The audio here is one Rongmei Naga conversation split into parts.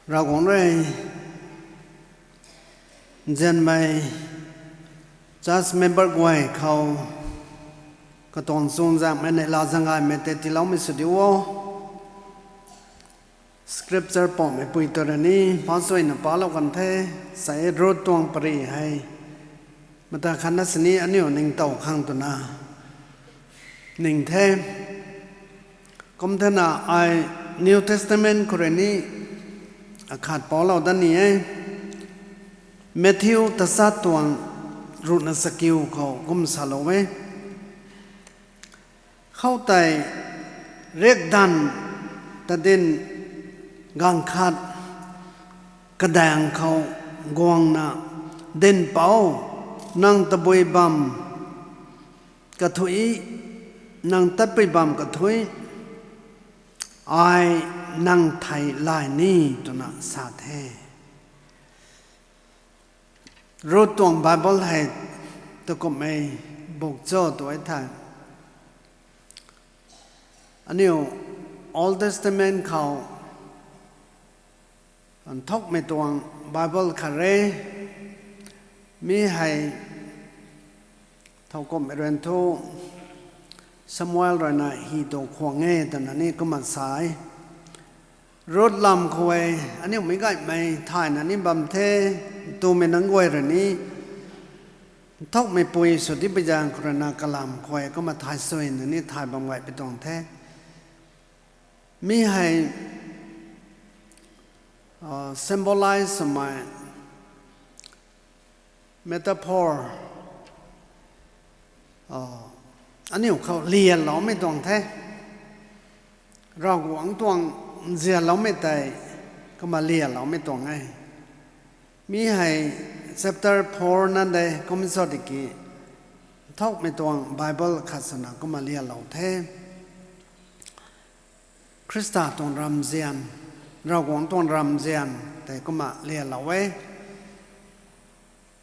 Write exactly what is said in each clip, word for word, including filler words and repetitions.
Ravguangc rui nzianmei church member guay khou katuang chuzaenghmei neihla zaeng gaymei tei tiiloumei sw diu o. Scripture pumhmei pui tw rui ni pasuaina palou kan the, sa e Ruth tuang pary hei mata khatna sini aniu ningtow khang twna ning the. Kum thena ai New Testament khou rui ni akhat paulou dat ni e. Matthew tachat tuang ruhna sakiu khou kum salou e. Khoutei riakdanv tadin ganv khat kadaeng khou guangna, Dinhpouc, nang tabui bamv kathuic, nang tatpui bamv kathuic, ai nang thei lay ni, twna sa the. Ruth tuang Bible hei takumhmei buk cho tw e thei, aniu Old Testament khou nthukmei tuang Bible khat re. Mi hei thowkumhmei rui thu Samuel rui na hi tu khwang e twna ni kumna sa e. Ruth lam khou e, aniu meic gaymei thayna ni bam the, ntumei nunc guay rui ni nthukmei pui sw tipui zaeng khou rui na kalam khou e kumna thay suina ni thay bam gaypui tuang the. Mi hei symbolize swmei metaphor aniu khou lianloumei tuang the. Ravguangc tuang nzianloumei tei kumna lianloumei tuang e. Mi hei chapter four na de kum cho tiki nthukmei tuang Bible khat swna kumna lianlou the. Khrista tuang ramzian, Ravguangc tuang ramzian tei kumna lianlou e.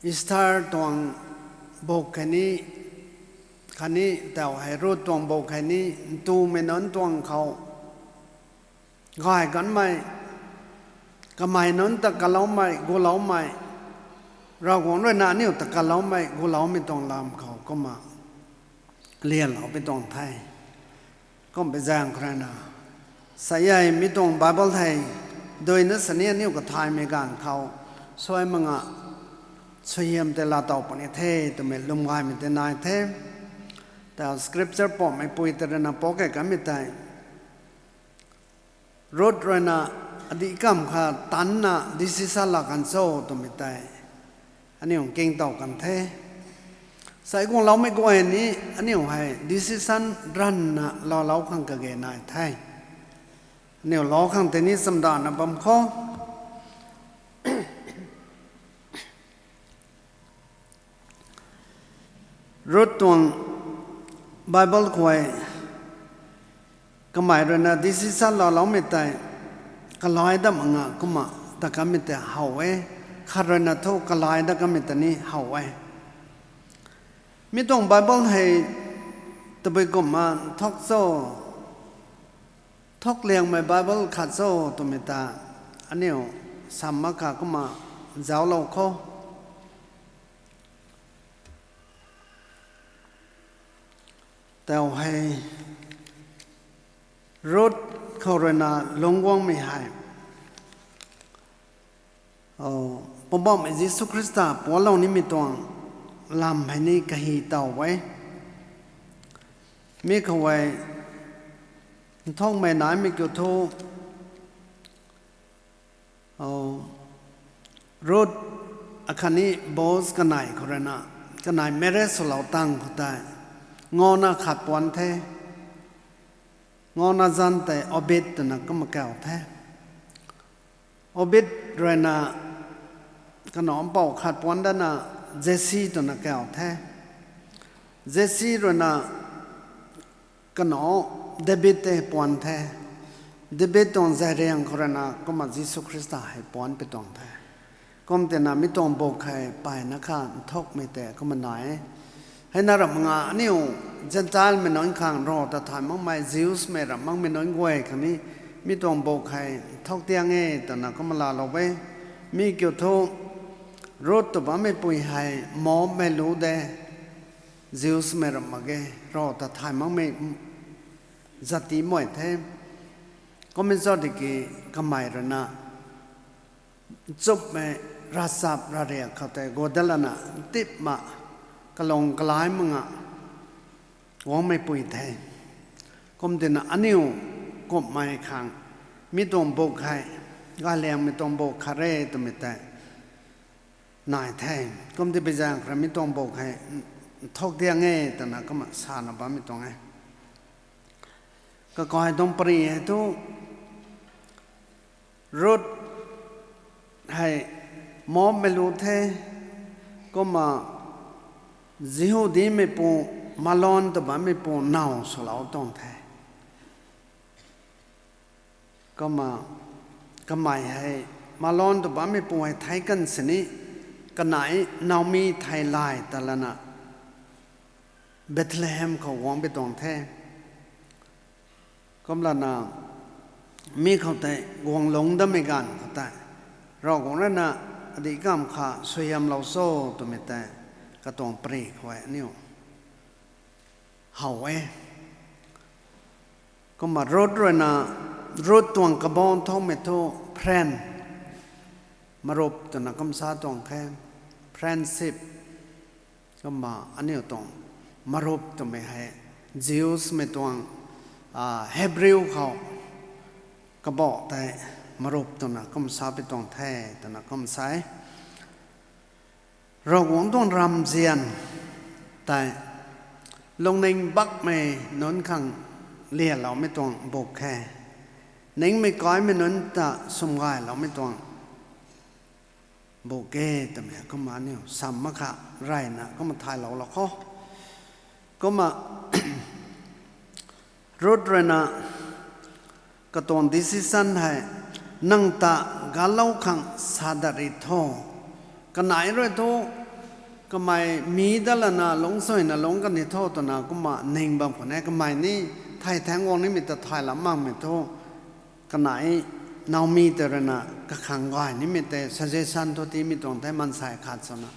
Esther tuang buk khatni, khatni tau hei Ruth tuang buk khatni, ntumei nunc tuang khou gay kanmei, kamei nunc ta kaloumei, guloumei, Ravguangc rui na aniu ta kaloumei, guloumei tuang lam khou kumna lianlou pi tuang the. Kumpui zaeng khou rui na, sa e mi tuang Bible hei duina sini aniu kathaymei ganv khou suai mak nga suaihiam tei laatow puni the twmei lwm gaymei tei nai the. Tau scripture pumhmei pui tei rui na pou key kanmei tei, Ruth rui na adih kamv kha tanna decision laa kan cho twmei tei aniu kingtow kan the. Sai guangloumei guay ni aniu hei decision ranvna laalou khang kage nai the. Aniu lou khang tei ni chamdana bam khou Ruth tuang Bible khou e, kamei rui na decision laaloumei tei kalai dat mak nga kumna ta kanmei tei how e, khat rui na thu kalai dat kanmei ta ni how e. Mi tuang Bible hei tabui kumna nthuk cho, nthuk liangmei Bible khat cho twmei ta aniu sam mak kha kumna zauclou khou. Tau hei Ruth khou rui na lungc guangmei hei Poubauhmei Jisu Khrista puanclou nimei tuang lam hei ni kahi tow e. Mi khou e nthukmei naimei kiu thu, Ruth akhatni Boaz kanei khou rui na, kanei marriage swlou tang khou tei ngauna khat puanc the. Ngauna zanc tei Obed twna kumna kau the. Obed rui na kanac mpouh khat puanc datna Jesi twna kau the. Jesi rui na kanac David tei puanc the. David tuang zariang khou rui na kumna Jisu Khrista hei puanc pi tuang the. Kum tina mi tuang buk hei mpeyna kha nthukmei tei kumna nai e. Hei na ramh nga aniu Gentile mei nunc khang Rav ta thay makmei, Jews mei ramh makmei nunc guay khang ni Mi tuang buk hei thuk tiang e twna kumna laalou e. Mi kiu thu Rut tw bammei pui hei Moabmei lu de, Jewsmei ram mak ge, Rav ta thay makmei jati mei the. Kummei zat tiki kamei rui na nchumhmei ravchap ravriak khou tei guat dat lana ntip ma, kalung kalai mak nga guangmei pui the. Kumtina aniu kumhmei khang mi tuang buk hei, galiangmei tuang buk khat re twmei tei nai the. Kumti pui zaeng khou rui mi tuang buk hei thuk tiang e twna kumna sana bammei tuang e. Kakai tuang pari hei thu, Rut hei Moabmei lu the, kumna Jihudimeipu Malon tw bammeipu naw swlou tuang the. Kumna kamei hei Malon tw bammeipu hei theic kan sini, kanei Naomi thei lay ta lana Bethlehem khou guang pi tuang the. Kumlana mi khou tei guang lungc datmei ganv khou tei Ravguangc rui na adih kamv kha suaihiamlou cho twmei tei katuang pari khou e aniu how e. Kumna Rut rui na, Rut tuang kabau thumei thu friend, marup twna kum sa tuang khe, friendship. Kumna aniu tuang marup twmei hei Jewsmei tuang, Hebrew khou kabau tei marup twna kum sa pi tuang the twna kum sa e. Ravguangc tuang ramzian tei lungning bakmei nunc khang lialoumei tuang buk khe. Ningmei kaimei nunc ta swmgayloumei tuang buk e twmei kumna aniu sam mak kha reyna kumna thaylou lou kho. Kumna Rut rui na katuang decision hei, nang ta ganclou khang sa dat ri tho. Kanei rui thu, kamei mi dat lana lungcsuina lungc kan ni tho twna kumna ning bam khwan e, kamei ni thei thaeng guang nimei ta thay lam makmei thu, kanei Naomi tei rui na kakhang gay nimei tei suggestion thu tiimei tuang the, maansei khat swna.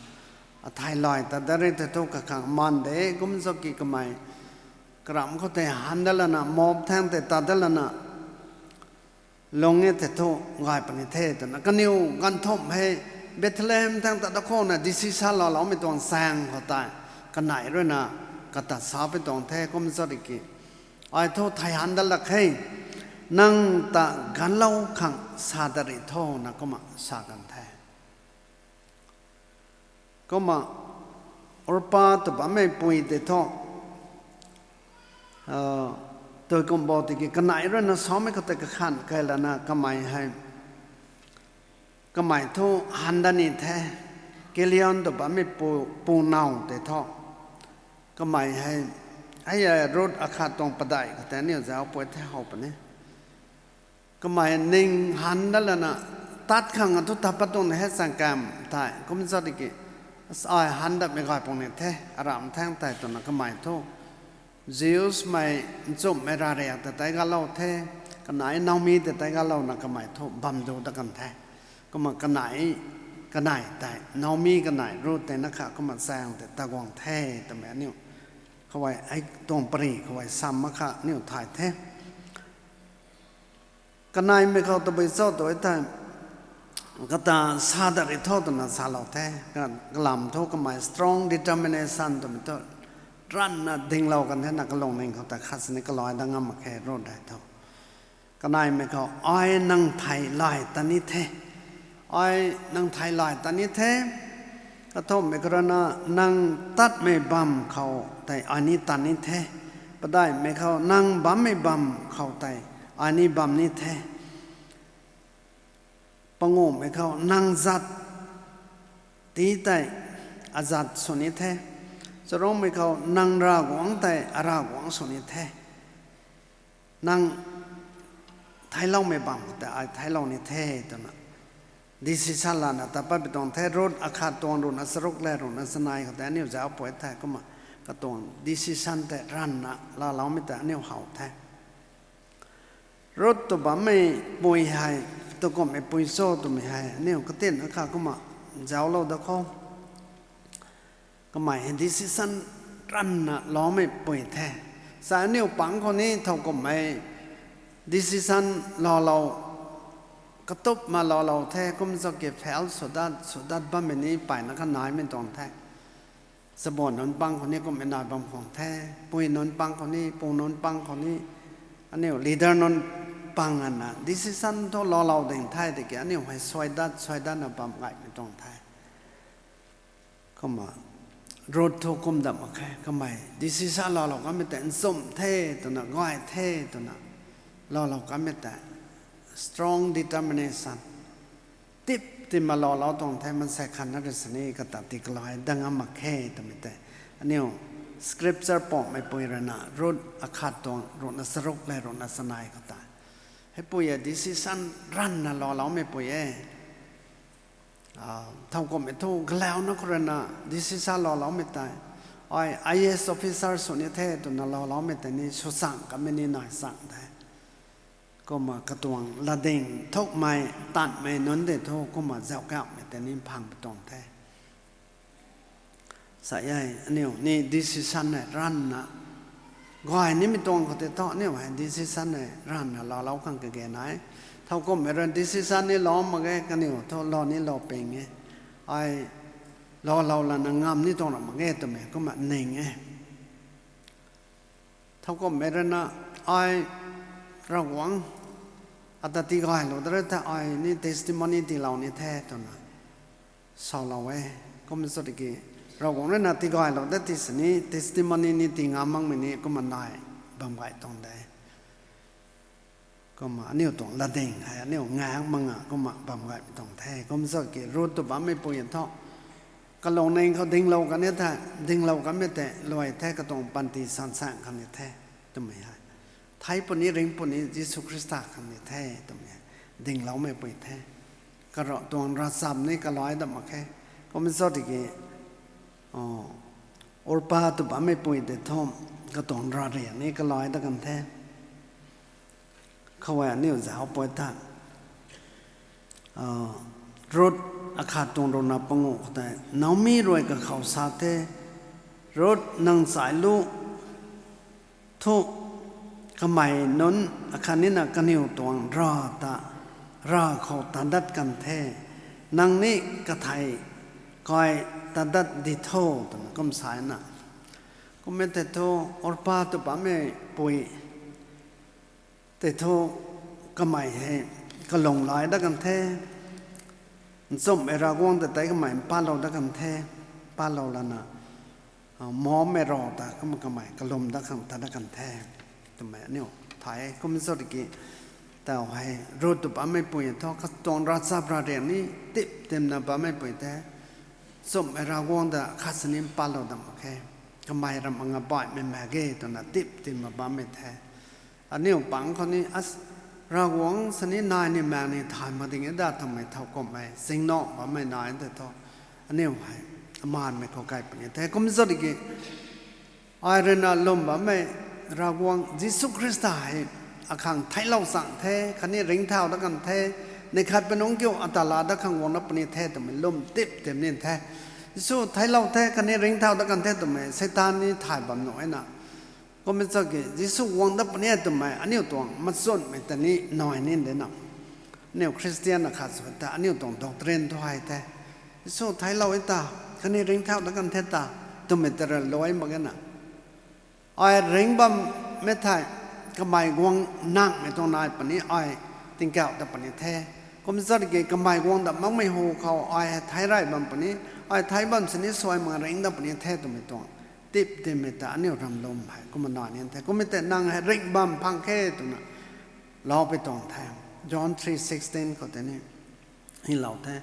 Athei lay ta dat ri tei thu kakhang maan de, kum zaki kamei karamh khou tei han dat lana, Moab thaeng tei tat dat lana, lung e tei thu gay puni the twna. Kaniw ganv thumh hei Bethlehem thaeng tat dat khou na decision laaloumei tuang chaeng khou tei, kanei rui na kata sa pi tuang the, kum zat tiki, ai thu thei han dat lak khe, nang ta ganclou khang sa dat ri tho na kumna sa kan the. Kumna Orpa tw bammei pui tei thu, tui kum bo tiki kanei rui na samei khou tei kakhan kai lana kamei hei, kamei thu han dat ni the, Kilion tw bammei pu, pu naw tei thu, kamei hei, hei Rut akhat tuang padeih khou tei aniu zauc pui the how puni. Kamei ning han dat lana, tat khang a thu tat pat tuang ni he chang kam tei, kum zat tiki, ai han datmei gay puni the, aramh thaeng tei twna kamei thu Jewsmei nchumhmei ravriak ta tei ganclou the, kanei Naomi ta tei ganclouna kamei thu bam du dat kan the. Kumna kanei, kanei tei, Naomi kanei Rut tei na kha kumna chaeng tei tat guang the twmei aniu khou e, hei tuang pari khou e sam mak kha aniu thay the. Kaneimei khou tabui cho tu e thei, kata sa dat ri tho twna salou the. Ka, kalam thu kamei strong determination twmei thu ranvna dinglou kan the na, kalungning khou ta khat sini kalai dat ngam mak khe Rut hei thu. Kaneimei khou, ai nang thei lay ta ni the. Ai nang thei lay ta ni the. Kathumhmei khou rui na, nang tatmei bam khou tei ai ni tat ni the. Padeihmei khou, nang bammei bam khou tei ai ni bam ni the. Panguhmei khou, nang zat ti tei azat sw ni the. Charungmei khou, nang Ravguangc tei aravguangc sw ni the. Nang theicloumei bam khou tei ai theiclou ni the twna decision lana tat pat pi tuang the. Rut akhat tuang ruhna charuk le ruhna chanei khou tei aniu zauc pui the, kumna katuang decision tei ranvna laaloumei tei aniu how the. Rut tw bammei pui hei, tw kumhmei pui cho twmei hei aniu katinna kha kumna zauclou da khou, kamei hei decision ranvna loumei pui the. Sa aniu pang khou ni thow kumhmei decision loulou, katupna loulou the, kum cho ki fail sw dat sw dat bammei ni mpeyna kha naimei tuang the. Chabuan nunc pang khou ni kumhmei nai bam khwan the, pui nunc pang khou ni, pu nunc pang khou ni, aniu leader nunc pang ana decision thu loulou ding the tiki aniu hei suai dat suai datna bam gaymei tuang the. Kumna Rut thu kum dat mak khe, kamei decision loulou kanmei tei nchumh the twna, gay the twna loulou kanmei tei strong determination, tip tima loulou tuang the, maansei khatna rui sini kata ti kalai dat ngam mak khe twmei tei aniu scripture pumhmei pui ruina Rut akhat tuang ruhna charuk le ruhna chanei khou tei, hei pui e decision ranvna louloumei pui e. Thow kumhmei thu galauna khou ruina decision louloumei tei, ai IAS officer sw ni the twna louloumei tei ni sw chang kamei ni nai chang the. Kumna katuang latdyng thukmei tanmei nunc tei thu kumna zauckauhmei tei ni mphang pui tuang the. Sa e, aniu ni decision hei ranvna gay nimei tuang khou tei thu aniu hei decision hei ranvna loulou khang kage nai. Thow kumhmei rui decision ni lou mak ge, kaniw thu lou ni lou ping e. Ai loulou lana ngam ni tuang ra mak ge twmei kumna ning e. Thow kumhmei ruina ai Ravguangc ata tigaylou da rui the, ai ni testimony tiilou ni the twna salou e. Kum cho tiki Ravguangc ruina tigaylou da ti sini testimony ni tii ngam makmei ni kumna nai bam gay tuang de. Kumna aniu tuang latdyng hei aniu ngak mak nga kumna bam gaymei tuang the. Kum cho ki Rut tw bammei pui thu kalungning khou dinglou kan e the, dinglou kanmei tei luai the, katuang panty sansaeng khang ni the twmei hei, thei puni ring puni Jisu Khrista khang ni the twmei hei dingloumei pui the. Karo tuang ravchap ni kalai dat mak khe. Kum cho tiki Orpa tw bammei pui tei thu katuang ravrian ni kalai dat kan the. Khou e aniu zauc pui tha, Rut akhat tuang ruhna panguh khou tei Naomi rui kakhou sa the, Rut, nang chai lu thu, kamei nunc akhatnina kaniw tuang rav ta, rav khou tat dat kan the, nang ni kathei kai tat dat di tho, twna kum sa na. Kum e tei thu Orpa tw bammei pui tei thu kamei hei kalung lai dat kan the, nchumhmei Ravguangc ta tei kamei mpatlou dat kan the, patlou lana mommei rav ta kumna kamei kalum dat khang tat dat kan the twmei aniu thay. Kum cho tiki taw hei Rut tw bammei pui thu katuang ravchap ravrian ni tip timna bammei pui the, nchumhmei Ravguangc ta khat sini mpatlou dat mak khe, kamei ram anga baihmei mak ge twna tip timna bammei the. Aniu pang khou ni Ravguangc sini nai ni maek ni thay mak ding e da twmei thow kumhmei zingna bammei nai tei thu aniu hei amaanmei khou kai puni the. Kum cho tiki ai ruina lwm bammei Ravguangc Jisu Khrista hei akhang theiclou chang the, khatni ringcthau dat kan the, ni khat pui nungc kiu ata laa dat khang guang dat puni the twmei lwm tip tim ni the. Jisu theiclou the khatni ringcthau dat kan the twmei Seitaan ni thay bam nuh e na. Kum e cho ki Jisu guang dat puni e twmei aniu tuang machunmei ta ni nai ni de na. Aniu Christian akhat sw ta aniu tuang doctrine thu hei the, Jisu theiclou e ta, khatni ringcthau dat kan the ta twmei ta rui luai mak ge na. Ai ringc bammei thei kamei guang nangmei tuang nai puni ai tingkauh dat puni the. Kum cho tiki kamei guang dat makmei hu khou ai hei theic rey bam puni, ai theic bam sini suai mak ringc dat puni the twmei tuang tip timmei ta aniu ram lwm hei kumna nai ni the. Kum e tei nang hei ringc bam phang khe twna loupui tuang the. John three sixteen khou tei ni hylou the,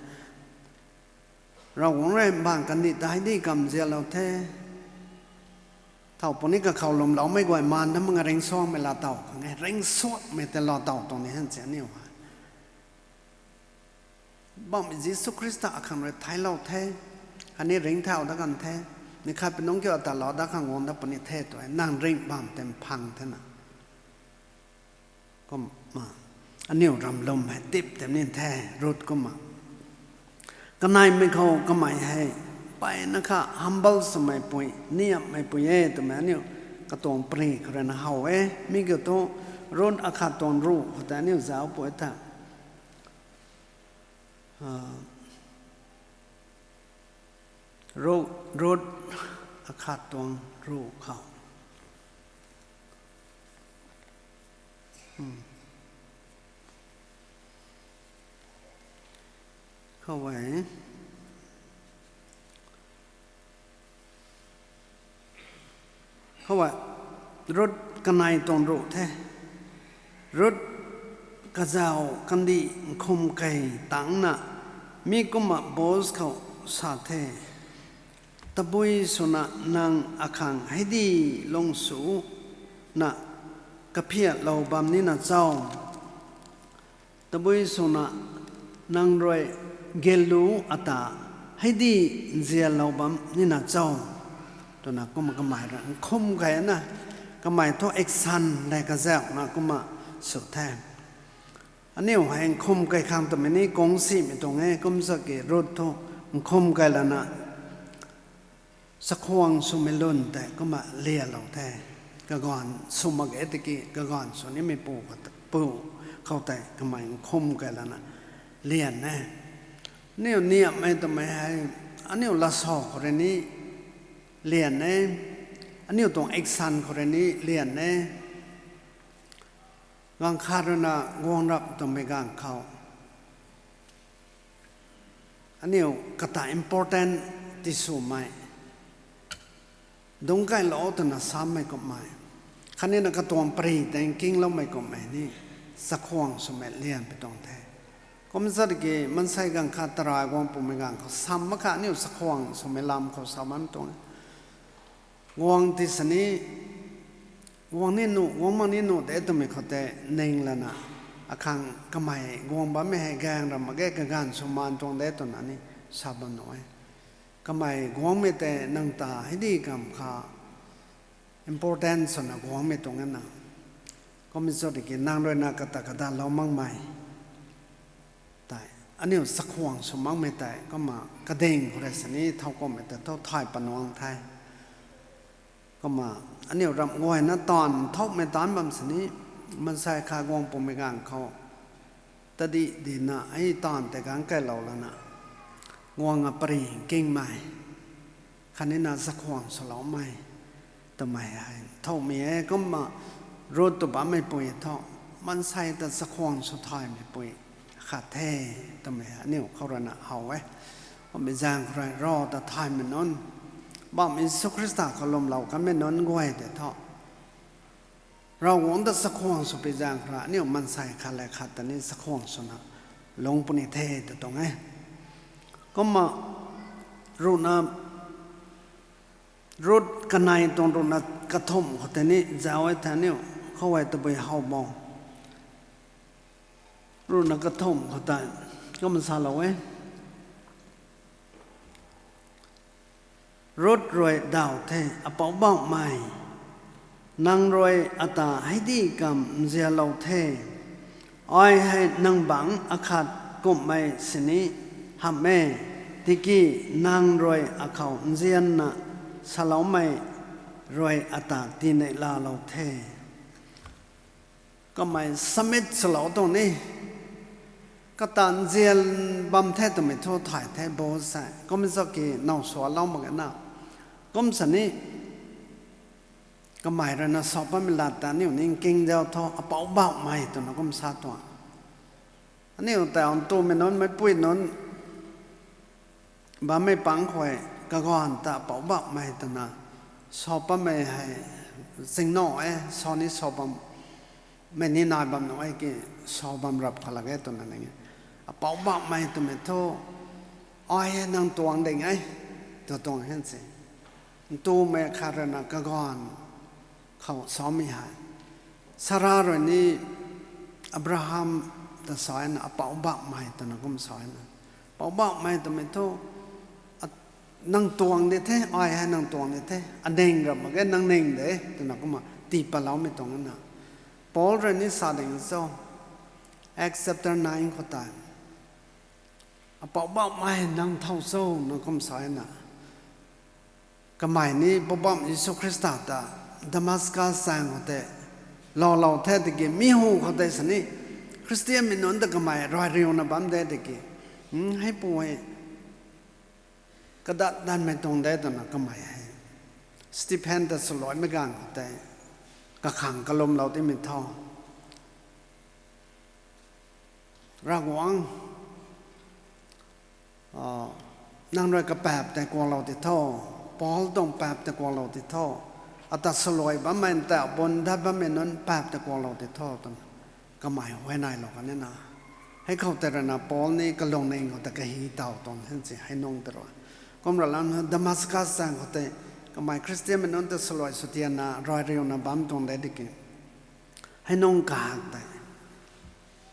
Ravguangc rui mbaanv kandih ta hei di kamzianlou the, thow puni kakhou lwmloumei guay maan ta mak nga ringcsuangmei laa tow khang e, ringcsuangmei tei laa tow tuang ni hen si aniu hei bammei Jisu Khrista akhang rui theiclou the, khatni ringcthau dat kan the, ni khat pui nungc kiu ata laa dat khang guang dat puni the tw e, nang ringc bam tei mphang the na. Kum Ma, aniu ramlum hei tip tei ni the, Ruth kumna. Kaneimei khou kamei hei, mpeyna kha humble swmei pui, niamhmei pui e twmei aniu katuang pary khou rui na how e. Mi kiu thu, Ruth akhat tuang ruh khou tei aniu zauc pui the. Ah, Ruth, Ruth akhat tuang ruh khou. Hmm. Khou e. Khou e. Ruth kanei tuang ruh the. Ruth kazauh kandih nkhum kei tangcna, mi kumna Boaz khou sa the. Tabui swna nang akhang heidi lung suna kaphiaklou bam nina cho? Tabui swna nang rui gellu ata heidi nzianlou bam nina cho? Twna kumna kamei rui nkhum kei na, kamei thu action le kazauhna kumna sw the. Aniu hei nkhum kei khang twmei ni kungsimei tuang e, kumsa ki Ruth thu nkhum kei lana chakhwang swmei lun tei kumna lianlou the. Kaganv sw mak ge tiki kaganv sw nimei pu khou, pu khou tei kamei nkhum kei lana lian e. Aniu niamhmei twmei hei, aniu latsa khou rui ni lian e, aniu tuang action khou rui ni lian e. Ganv khat rui na guang rap twmei ganv khou, aniu kata important tiswmei, dungc kailou twna samei kummei, khatni na katuang pary tei nkingloumei kummei ni chakhwang swmei lian pi tuang the. Kumsa ki maansei ganv khat tarai guang pumei ganv khou sam mak kha aniu chakhwang swmei lam khou sa bam tuang e. Guang ti sini, guang ni nuh, guang mak ni nuh de twmei khou tei ning lana, akhang kamei guang bammei hei gaeng ram mak ge, kaganv sw maan tuang de twna ni sa bam nuh e. Kamei guangmei tei nang ta heidi kamv kha important swna guangmei tuang e na. Kumsa tiki nang rui na kata kadatlou makmei tei, aniu chakhwang sw makmei tei kumna kading khou rui sini thowkumhmei ta thu thay panuang the. Kumna aniu ramh guayna taanv thowmei taanc bam sini, maansei khat guang pumei ganv khou tadih dina hei taanv tei ganv kailou lana, guang a pary nkingmei, khatni na chakhwang swloumei twmei hei thowmei e. Kumna Ruth tw bammei pui thu, maansei ta chakhwang sw thaymei pui khat the twmei aniu khou rui na how e. Kummei zaeng khou rui Rav ta thaymei nunc, Bam Jisu Khrista khou lwmlou kanmei nunc guay tei thu, Ravguangc ta chakhwang sw pi zaeng khou rui aniu maansei khat le khat ta ni chakhwang swna lungc puni the tw tuang e. Kumna ruhna, Ruth kanei tuang ruhna kathumh khou tei ni zauc e the aniu, khou e tabui how bo. Ruhna kathumh khou tei kumna salou e. Ruth rui daw the, Apoubauhmei, nang rui ata heidi kamv nzianlou the. Ai hei nang bangc akhat kumhmei sini hamh e, tiki nang rui akhou nzianna saloumei rui ata tiinei laalou the. Kamei submit swlou tuang ni, kata nzian bam the twmei thu thay the Boaz hei. Kumna zaki now sualou mak ge na. Kumsa ni, kamei rui na sa bammei lat ta aniu ningking zau thu, Apoubauhmei twna kum sa tuang. Aniu tei ntumei nunc, meicpui nunc, bammei pang khou kaganv ta Apoubauhmei twna sa bammei hei, zingno e, sa ni sa bam, mei ni nai bam nuh e ki, sa bam rap kha lak e twna ning e. Apoubauhmei twmei thu, ai e nang tuang ding e, tw tuang hen se. Ntumei khat rui na kaganv khou samei hei, Sara rui ni Abraham ta sa na, Apoubauhmei twna kum sa na. Apoubauhmei twmei thu, a, nang tuang di the, ai hei nang tuang di the, aning ram mak ge nang ning de twna kumna tii patloumei tuang na. Paul rui ni sa ding cho, Acts chapter nine khou tei, Apoubauhmei nang thow cho, na kum sa na. Kamei ni Poubauhmei Jisu Khrista ta Damascus chaeng khou tei loulou the tiki, mi hu khou tei sini Khristianmei nunc ta kamei rui riuna bam de tiki, hmm, hei pu hei kadat danmei tuang de twna kamei hei Stephen ta swluaimei ganv khou tei kakhang kalumlou timei tho. Ravguangc, nang rui kapaap tei kuaklou ti tho, Paul tuang paap tei kuaklou ti tho, ata swluai bammei ta bun dat bammei nunc paap tei kuaklou ti tho twna kamei huayneylou kan e na. Hei khou tei rui na Paul ni kalungning khou ta kahi taw tuang hen si hei nung tei rui. Kum rui lan Damascus chaeng khou tei kamei Khristianmei nunc ta swluai sw tiana rui riuna bam tuang de tiki, hei nung kahak tei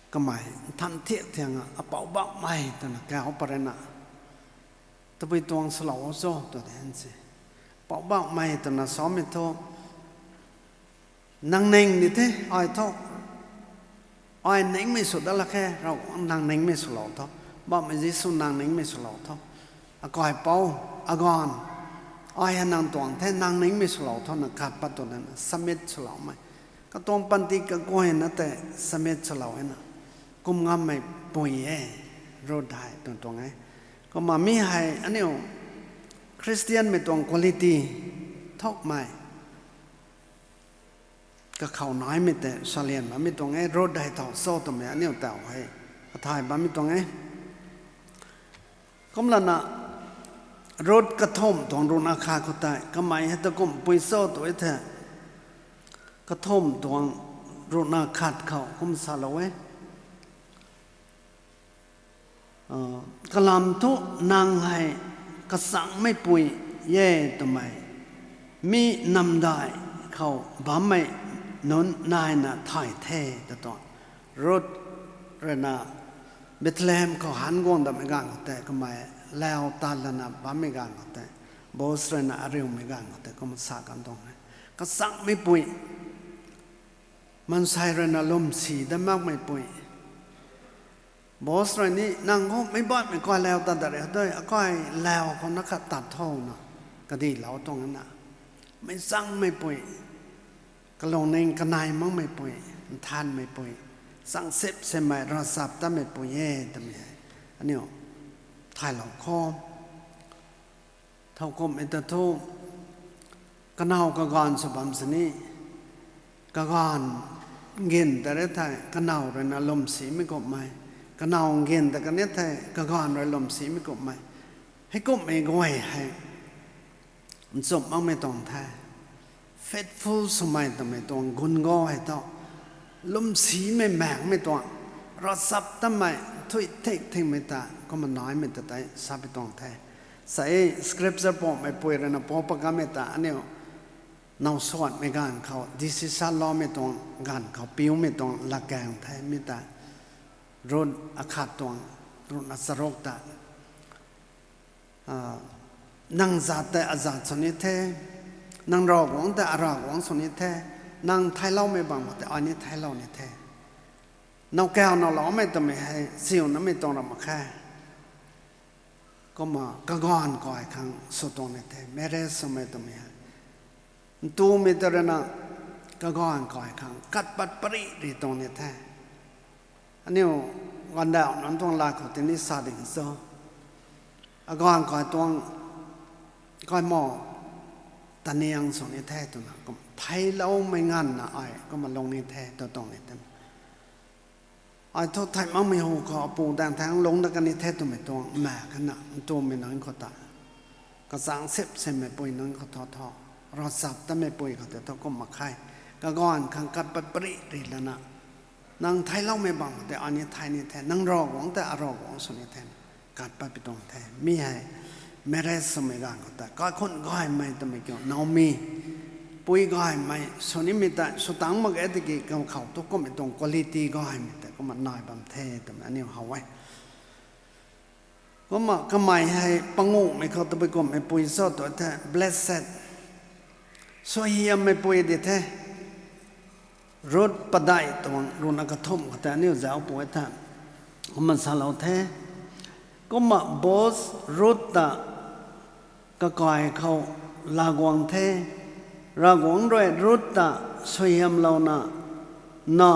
kamei nthan thiak thianga Apoubauhmei twna kauc pat rui na, tabui tuang swlou cho tw de hen si. Apoubauhmei twna samei thu, nang ning ni the, ai thu, ai ningmei sw dat lak khe, Ravguangc nang ningmei swlou tho, Bauhmei Jisu nang ningmei swlou tho, akaipouc, aganv, ai hei nang tuang the, nang ningmei swlou tho na kat pat tw de na submit swloumei. Katuang panty kaguayna tei submit swlou e na. Kum ngammeipui e, Ruth hei tuang tuang e. Kumna mi hei aniu Khristianmei tuang quality thukmei kakhou naimei tei salian bammei tuang e, Ruth hei thow cho twmei aniu taw hei kathay bammei tuang e. Kumlana Ruth kathumh tuang ruhna khat khou tei kamei hei ta kumpui cho tw e the, kathumh tuang ruhna khat khou kum salou e. Kalam thu nang hei kachangmeipui e twmei mi namdai khou bammei nunc naina thay the ta tuang. Ruth rui na Bethlehem khou han guang datmei ganv khou tei kamei lau tat lana bammei ganv khou tei, Boaz rui na ariumei ganv khou tei kum sa kan tuang e. Kachangmeipui, maansei rui na lwmsi dat makmeipui, Boaz rui ni nang khou meic baihmei kai lau tat dat re tei, akai lau khou na khat tat tho na, kadilou tuang na. Meic changmeipui, kalungning kanei makmeipui, nthanmeipui, changsip simei ravchaptatmeipui e twmei hei aniu thaylou khou thow kumhmei ta thu, kanow kaganv sw bam sini, kaganv ngin ta re thei kanow rui na lwmsimei kumhmei, kanow ngin ta kan e thei kaganv rui lwmsimei kumhmei, heikumhmei guay hei nchumh makmei tuang the. Faithful swmei twmei tuang gun go hei thu, lwmsimei maekmei tuang, ravchaptatmei, thuy thik thingmei ta kumna naimei ta tei sapui tuang the. Sa e, scripture pumhmeipui rui na pou pat kamei ta aniu now suanmei ganv khou decision loumei tuang ganv khou piumei tuang latkaeng the mi ta. Ruth akhat tuang, ruhna charuk ta, nang zat tei azat sw ni the, nang Ravguangc tei aRavguangc sw ni the, nang theicloumei bang khou tei ai ni theic lou ni the. Now kau now loumei twmei hei siunamei tuang ra mak khe. Kumna kaganv kai khang sw tuang ni the, marriage swmei twmei hei. Ntumei ta rui na kaganv kai khang kat pat pary ri tuang ni the. Aniu gandauh nunc tuang lat khou tini sa ding cho, aganv kai tuang, kai mo, taniang sw ni the twna kum theicloumei nganvna ai kumna lung ni the tw tuang ni the. Ai thu theih makmei hu khou apu daeng thang lung dat kan ni the twmei tuang maek kana ntumei nunc khou ta, kachang sip simmeipui nunc khou thu thu, ravchaptatmeipui khou tei thu kum mak khe. Kaganv khang kat pat pary ri lana, nang theicloumei bang khou tei ai ni theic ni the, nang Ravguangc tei aRavguangc sw ni the, kat pat pi tuang the. Mi hei marriage swmei ganv khou tei kaikhunc gaymei twmei kiu, Naomi, pui gaymei sw nimei tei sw tangc mak e tiki kakhou thu kummei tuang quality gaymei tei kumna nai bam the twmei aniu how e. Kumna kamei hei panguhmei khou tabui kumhmeipui cho tw the, blessed, suaihiammeipui di the. Ruth padeih tuang ruhna kathumh khou tei aniu zauc pw e the. Kumna salou the. Kumna Boaz Ruth ta kakai khou laa guang the. Ravguangc rui Ruth ta suaihiamlouna, na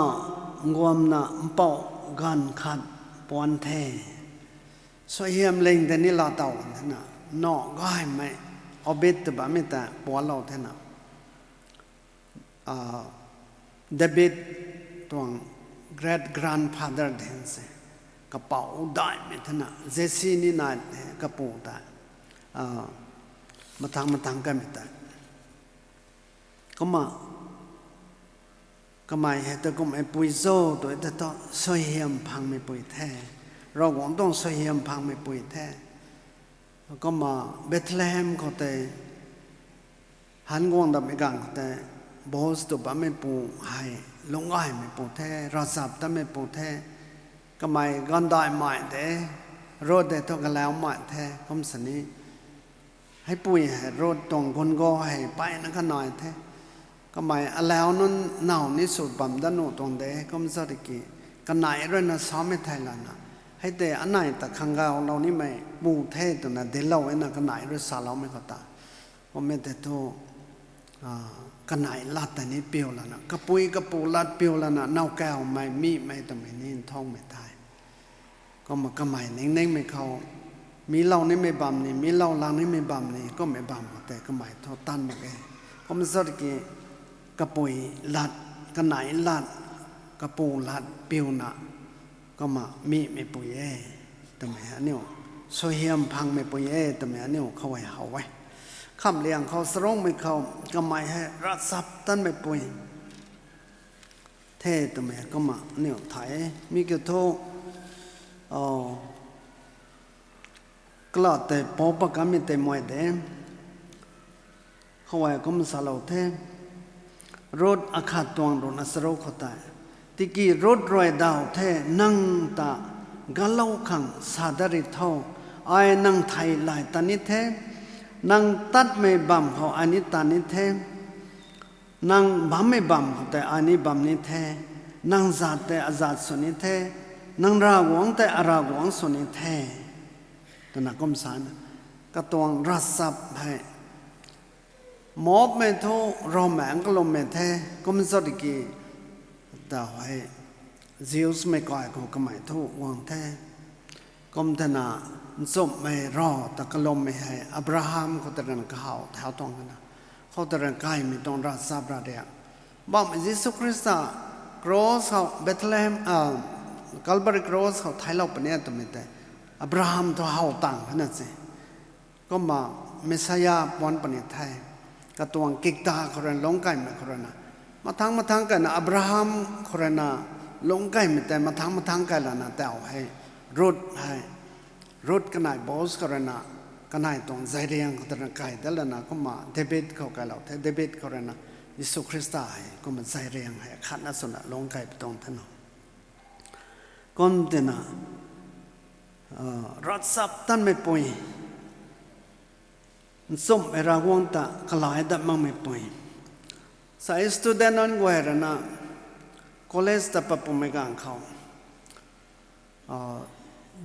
guamna mpouh ganv khat puan the. Suaihiam ling tei ni laa tow kan thena, na gaymei Obed tw bammei ta pualou thena. David tuang great grandfather din se, kapouc daihmei thena, Jesse ni nai the kapu ta, mathang mathang kamei ta. Kumna kamei hei ta kum e pui zo tu e ta thu suaihiam phangmeipui the. Ravguangc tuang suaihiam phangmeipui the. Kumna Bethlehem khou tei han guang dammei ganv khou tei, Boaz tw bammeipu hei lungc gaymeipu the, ravchaptatmeipu the. Kamei gaanvdaihmei de, Ruth de thu galaumei the, kum sini heipui hei Ruth tuang gunga hei mpeyna kanei the. Kamei alau nunc naw ni sw bam dat nuh tuang de, kum zat ki, kanei ruina samei thei lana, hei tei anei ta khang gaulou nimei mu the twna dinclou e na kanei rui saloumei khou ta. Kummei tei thu, kanei lat ta ni piu lana, kapui kapu lat piu lana, nowkawmei, mihmei twmei ni nthangmei the. Kumna kamei ningningmei khou, mi lou nimei bam ni, mi lou lang nimei bam ni, kummei bam khou tei kamei thu tan mak e. Kum zat ki, kapui lat, kanei lat, kapu lat piuna, kumna mihmeipui e twmei aniu, suaihiam phangmeipui e twmei aniu khou e how e. Khamliang khou charungmei khou kamei hei ravchaptatmeipui the twmei kumna aniu thay e. Mi kiu thu, kala tei pou pat kanmei tei mei de. Khou e kum salou the. Ruth akhat tuang ruhna charuk khou tei, tiki Ruth rui daw the, nang ta galou khang sa dat ri tho, ai nang thei lay tat ni the, nang tatmei bam khou ai ni tat ni the, nang bammei bam khou tei ai ni bam ni the, nang zat tei azat sw ni the, nang Ravguangc tei aRavguangc sw ni the, twna kum sana, katuang ravchap hei Moabmei thu Rommei kalummei the, kum zat ki, ta hei Jewsmei kai khou kamei thu guang the. Kum thena, nchumhmei Rav ta kalummei hei Abraham khou tei rana kahaw thau tuang kana, khou tei rana kaimei tuang ravchap ra ria, bammei Jisu Khrista cross khou Bethlehem, Calvary cross khou theiclou puni twmei tei Abraham thu how tang khana se. Kumna Messiah puan puni the. Katuang kikta khou rana lungc kaimei khou rana, mathang mathang kaina Abraham khou rana lungc kaimei tei mathang mathang kai lana tau hei Ruth hei, Ruth kanei Boaz khou rana, kanei tuang zeiriang khou tei rana kai dat lana kumna David khou kailou the, David khou rana Jisu Khrista hei kumna zeiriang hei khatna swna lungc kai pi tuang the na. Kum tina, ravchaptatmeipui, nchumhmei Ravguangc ta kalai dat makmeipui. Sa student nunc guay rana college ta pat pumei ganv khou,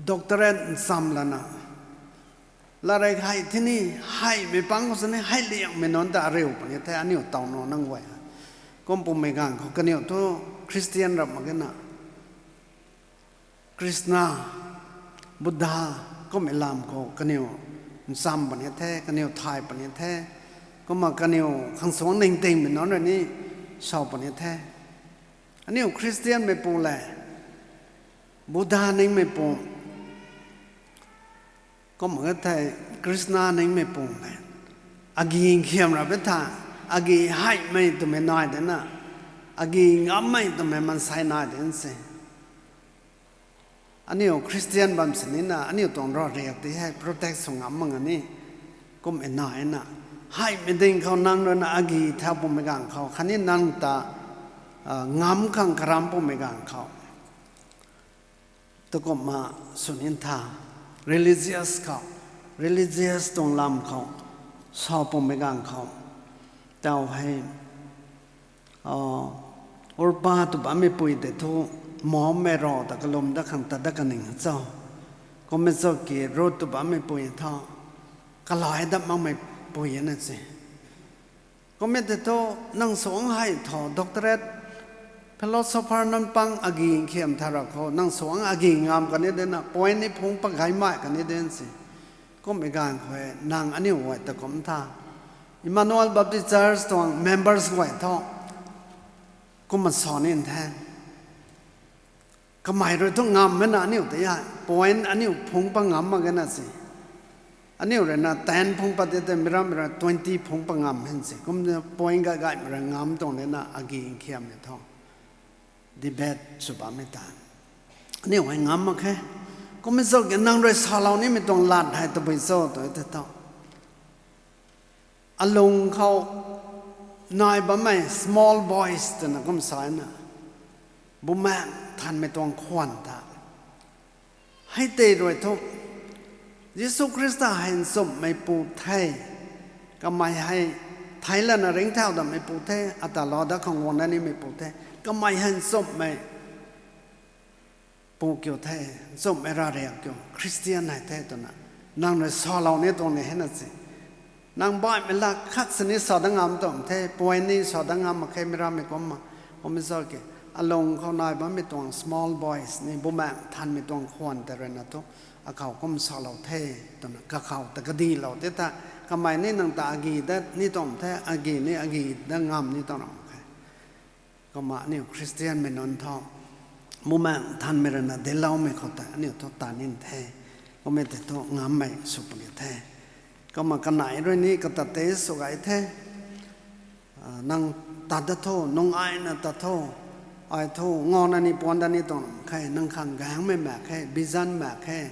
doctorate ncham lana, latrik hei thini, heimei pang khou sini hei liangmei nunc ta ariu puni the aniu taw nu nang guay. Kum pumei ganv khou kaniw thu Christian rap mak ge na, Krishna, Buddha, kummei lam khou kaniw ncham puni the, kaniw thay puni the, kumna kaniw khang suangc ningtingmei nunc rui ni sa puni the. Aniu Christianmeipu le, Buddha ningmeipu, kumna thei Krishna ningmeipu le, agi nkhiam ra pe tha, agi heimei twmei nai de na, agi ngammei twmei maansei nai de se. Aniu Christian bam sini na, aniu tuang ravriak tei hei protect sw ngam mak nga ni, kum e nai na, heimei ding khou nang rui na agi thau pumei ganv khou khatni nang ta ngam khang karam pumei ganv khou, tu kumna sw ni tha, religious khou, religious tuang lam khou sa pumei ganv khou, tau hei, Orpa tw bammei pui tei thu, Moabmei rau ta kalum dat khang tat dat kaning cho. Kummei cho ki Ruth tw bammei pui thu, kalai dat makmei pui na se. Kummei tei thu, nang suang hei thu doctorate, philosopher nunc pang agi nkhiam tha ra khou, nang suang agi ngam kani dena, point ni phungc pat gaymei kani den se. Kummei ganv khou nang aniu guay ta kum tha, Emmanuel Baptist Church tuang members guay thu, kumna sa ni the. Kamei rui thu ngammei na aniu tei hei point aniu phungc pat ngam mak ge na se. Aniu rui na ten phungc pat de tei meiram rui twenty phungc pat ngam hen se. Kumna point gay gaymei rui ngam tuang de na agi nkhiammei thu, debate sw bammei ta, aniu hei ngam mak khe. Kummei cho ki nang rui salou nimei tuang lat hei tabui cho tw tei thu, alung khou nai bammei small voice twna kum sa na, Bumaengh Nthanmei tuang khwan ta, hei tei rui thu, Jisu Khrista hei nchumhmei pu the, kamei hei thei lana ringcthau datmei pu the, ata lou dat khang guang dat nimei pu the, kamei hei nchumhmei pu kiu the, nchumhmei ravriak kiu, Christian hei the twna nang rui salou ni tuang ni hei na se. Nang baihmei lat khat sini sa dat ngam tuang the, point ni sa dat ngam mak khe meiram mei kumna. Kummei cho ki, alung khou nai bammei tuang small voice ni Bumaengh Nthanmei tuang khwan tei rui na thu, akhou kum salou the twna kakhou ta kadilou tei ta, kamei ni nang ta agi dat ni tuang the, agi ni agi dat ngam ni tuang ra mak khe. Kumna aniu Christianmei nunc thu, Bumaengh Nthanmei rui na dincloumei khou tei aniu thu tat ni the. Kummei tei thu ngammei sw puni the. Kumna kanei rui ni kata tei sw gay the. Nang tat dat tho, nung aina tat tho, ai thu ngawna ni puan dat ni tuang khe, nang khang gaengmei mak khe, vision mak khe,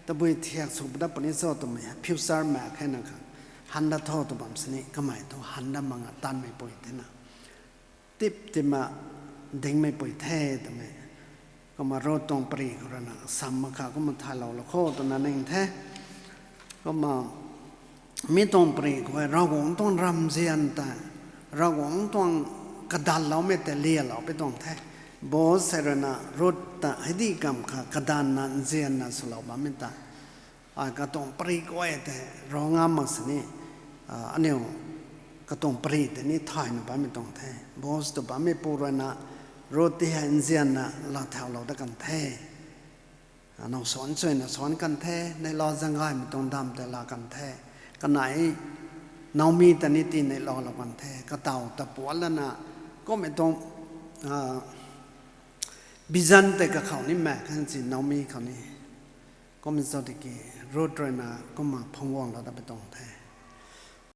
tabui thiak sw dat puni cho twmei future mak khe, nang khang han dat tho tw bam sini kamei thu han dat mak nga tanmei pui the na, tip tima dingmei pui the twmei. Kumna Ruth tuang pari khou rui na sam mak kha kumna thaylou lou kho twna ning the. Kumna mi tuang pari khou Ravguangc tuang ramzian ta, Ravguangc tuang kadanloumei tei lialou pi tuang the. Boaz hei rui na Ruth ta hei di kam kha kadanna nzianna swlou bammei ta, ai katuang pari guay tei rau ngam mak sini, aniu katuang pari tei ni thayna bammei tuang the. Boaz tw bammei pu rui na Ruth ti hei nzianna laa thaulou dat kan the. Now suan chuyna suan kan the, neihla zaeng gaymei tuang dam tei laa kan the. Kanei Naomi ta ni ti neihla lou kan the. Kataw ta puan lana, kummei tuang vision tei kakhou ni mak khe si Naomi khou ni. Kum cho tiki Ruth rui na kumna phungc guanglou dat pi tuang the.